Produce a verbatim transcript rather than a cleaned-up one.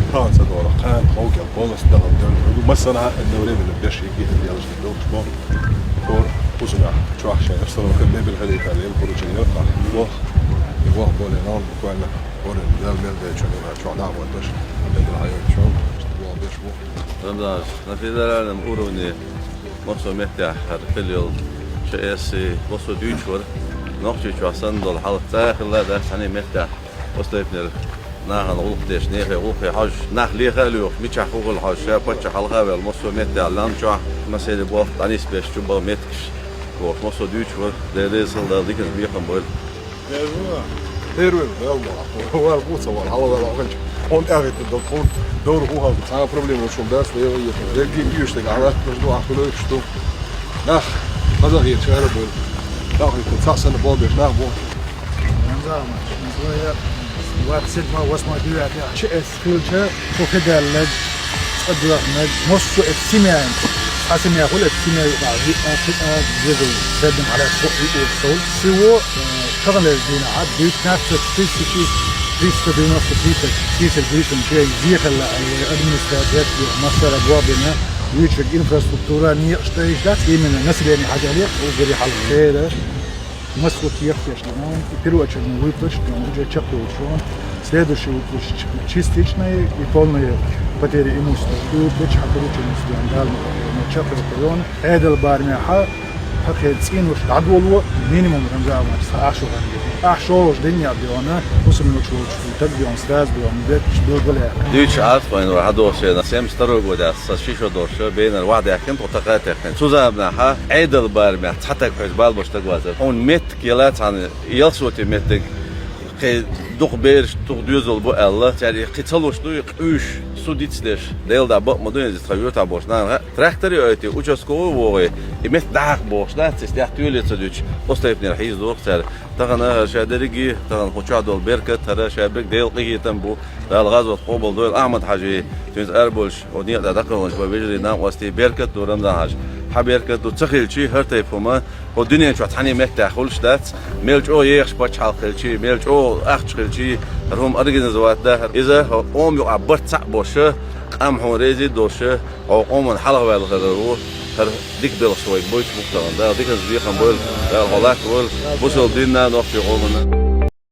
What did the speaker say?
Кхана ца дора, кхана ховкел полностью даха дёр. Масана одновременно беш и гихи делаш делаш бо. Хор узуна чуах шай. Обстановка мебель халита лем поручение. Бо. И бо более нам буквально. Хор дал мел да чуна чуах да вот беш. Мебель хайо чуах. Бо беш бо. Рамзан, на федеральном уровне массо меттехь хӀара хилла йолу ЧСИ массо дуьйцуш вара. Нохчийчохь санна долу хьал цхьа а хилла дац цхьана а меттехь. Постепеннера нахана гӀуллакх деш, нехе гӀуллакхе хьожуш, нах леха а лоьхуш, мичахь хӀун хилла хьожуш, ша паччахь хьалха а ваьлла, массо а меттехь лам чохь, массеран болх дӀанисбеш чу бан меттигаш. Бохуш, массо а дуьйцуш вара, Дела реза хила дала, диканца бекхам бойла. Первый вел ма, вел бу ца вел, хьала вел аханча. Он тӀаьхьа хӀиттина долу тхуна, дора хӀун хьалха, цхьа а проблема шун дац, лева ехира. Дерриге а уьш дерг Ӏалаттамаш ду, ахь хуьлуьйтуш ду. Нах, хаза хеташ ара бу. Нах хӀиттина, цхьаъ санна боху беш, нах бу. Рамзан, двадцать седьмой, восьмой, девятый. ЧСИ хилча, цо хи даьлларг, цӀа доьхнарг, массо а эцу семьян, цхьа семья хуьлу эцу семья юкъахь, виъ а, кхин а, деза, седнам хьалаьцна хӀоъ виъ ву сов. Всего, э, таханлерчу дийнахь девятнадцать тысяч триста девяносто тысяч, тысяч девятьсот человек зехалла аьлла вай администрацияш, массара а бохбина, вуьйцург инфраструктура, некъаш тӀе йиш дац, именно население хьажа хьалха, уггаре хьалха хера. Массо а кехаташ ду, и первоочередной выплаташ ду, уже чекхдолуш ду. Следующий выплаташ частичные и полные потери имущества. И выплаташ хьан порученность ду, Дала ма хьахийна, чекхдолуш ду. Ӏедал барамехь хьан хьан кхин цӀийнаш дӀадоло, минимум Рамзан Иванович, сан ахь шу хан гира. Ахь шолгӀачу дийнахь а беана, хӀусамнаш волчу стаг беана, сразу беана, бетташ билгалъяьккхина. Дуьйцуш Ӏа ас вайна хьан дохуш, семьдесят второй годехь сан ши шо долуш, бенара вахь даьккхина, тхо тхан кхаьчна. Цу заманахь Ӏедал барамехь цхьа таг хьоьца бала беш стаг вацара. Хьуна меттиг яла цхьана, ялсоте меттиг, кхин дукха бераш, дукха доьзал бу аьлла, цаьрга кхин ца луш дуй, къуьйсуш, суд йицдеш, Делан дуьхьа бакъ ма ду иза, тхан юьртахь болчу нахана хаьа. Трактор а йойтий, участковый а вогӀий, и метта дахьа бохуш дац, иза тӀехь тоьле ца дуьтуш, постепеннера хьийзадоху цара. Тахана хӀара ша дерриге, тахана кху чохь долу беркат, хӀара ша берг Делан къинхетам бу, Дала гӀазот къобал дойла Ахьмад-Хьаьжин, цуьнца араболуш, хӀо некъа тӀе дӀакхелхинчу вай вежарий, накъостий, беркат ду Рамзан-Хьаьжа. Хьан беркат ду, ца хилчий, хӀара тайпа хӀума хӀо дуьнен чохь цхьана а меттехь хуьлуш дац, мел чӀогӀа ехаш пачхьалкх хилчий, мел чӀогӀа ахча хилчий, хӀара хӀума организовать дан хӀара. Иза хьо къоман юкъахь барт цхьаъ болуш, къам хьуна реза а долуш, хьо къоман хьалхаваьлла хилар ву, хӀара дика белхаш вайга бойтуш бу-кх тахана. Дала диканца бекхам бойла, Дала хьо латтавойла, бусалба динна, нохчийн къоманна.